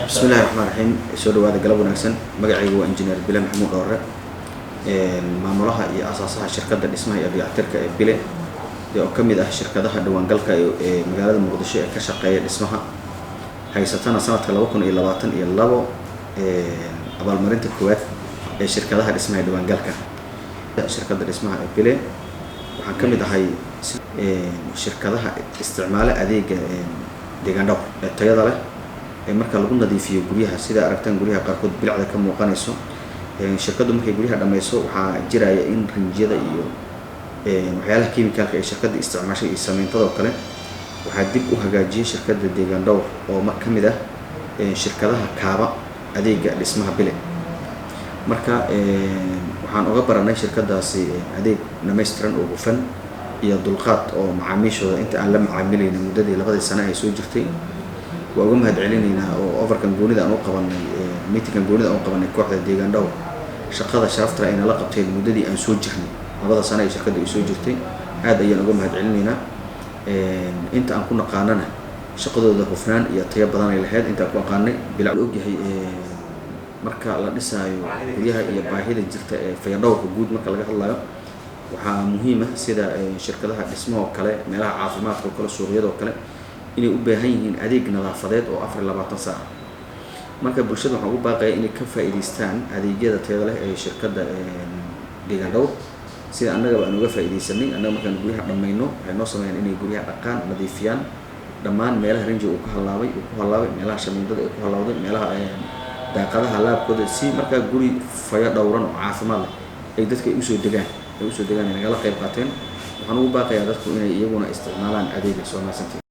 Bismillahi raxmaan raxiim. Soo dhawaada, galab wanaagsan. Magacaygu waa Injineer Bile Maxamuud Dhoore, maamulaha iyo asaasaha shirkadda dhismaha iyo dayactirka ee Bile, oo ka mid ah shirkadaha dhawaangalka ee magaalada Muqdisho ee ka shaqeeya dhismaha, haysatana sanadka 2022 abaalmarinta koowaad ee shirkadaha dhismaha ee dhawaangalka. Shirkadda dhismaha ee Bile waxaan ka mid ahay shirkadaha isticmaala adeega deegaan dhowr ee tayada leh ee marka lagu nadiifiyo guryaha. Sida aragtaan, guryaha qaarkood bilicda ka muuqanayso. Shirkaddu markay guryaha dhameyso, waxaa jiraya in rinjiyada iyo waxyaalaha chemicalka ee shirkadda isticmaashay iyo sameyntada oo kale waxaa dib u hagaajiyay shirkadda deegaan dhowr, oo ma ka mid ah shirkadaha kaaba adeega dhismaha Bile. Marka waxaan uga baranay shirkadaasi adeeg dhammaystiran oo hufan iyo dulqaad oo macaamiishooda inta aan la macaamilayna muddadii 2dii sano ay soo jirtay. Waa uga mahad celinaynaa oo offerkan goonida aan u qabanay, meetingkan goonida aan u qabanay kooxda deegaan dhowr, shaqada sharafta ay nala qabteen muddadii aan soo jirnay, 2da sano ay shirkadda ay soo jirtay. Aad ayaan uga mahad celinaynaa. Inta aan ku naqaanana shaqadooda hufnaan iyo tayo badan ay lahayd inta aan ku aqaanay. Bila ogyahay, marka la dhisaayo guryaha iyo baahida jirta ee fayadhowrka guud marka laga hadlayo, waxaa muhiim ah sida shirkadaha dhismahoo kale, meelaha caafimaadka oo kale, suuqyada oo kale, inay u baahan yihiin adeeg nadaafadeed oo 24 saac. Marka bulshada waxaan ugu baaqaya inay ka faa'iidaystaan adeegyada tayada leh ee shirkadda deegaan dhowr, sida annagaba aan uga faa'iidaysanay. Annaga markaan guryaha dhammayno, waxay noo sameeyaan inay guryaha dhaqaan, nadiifiyaan dhammaan meelaha rinjiga uu ka hallaabay, uu ku hallaabay, meelaha shamiindada ay ku hallawday, meelaha daaqadaha laabkooda, si markaa guri fayo dhowran oo caafimaad leh ay dadka ay usoo degaan, ay nagala qayb qaateen. Waxaan ugu baaqayaa dadku inay iyaguna isticmaalaan adeega. Soo mahadsantiin.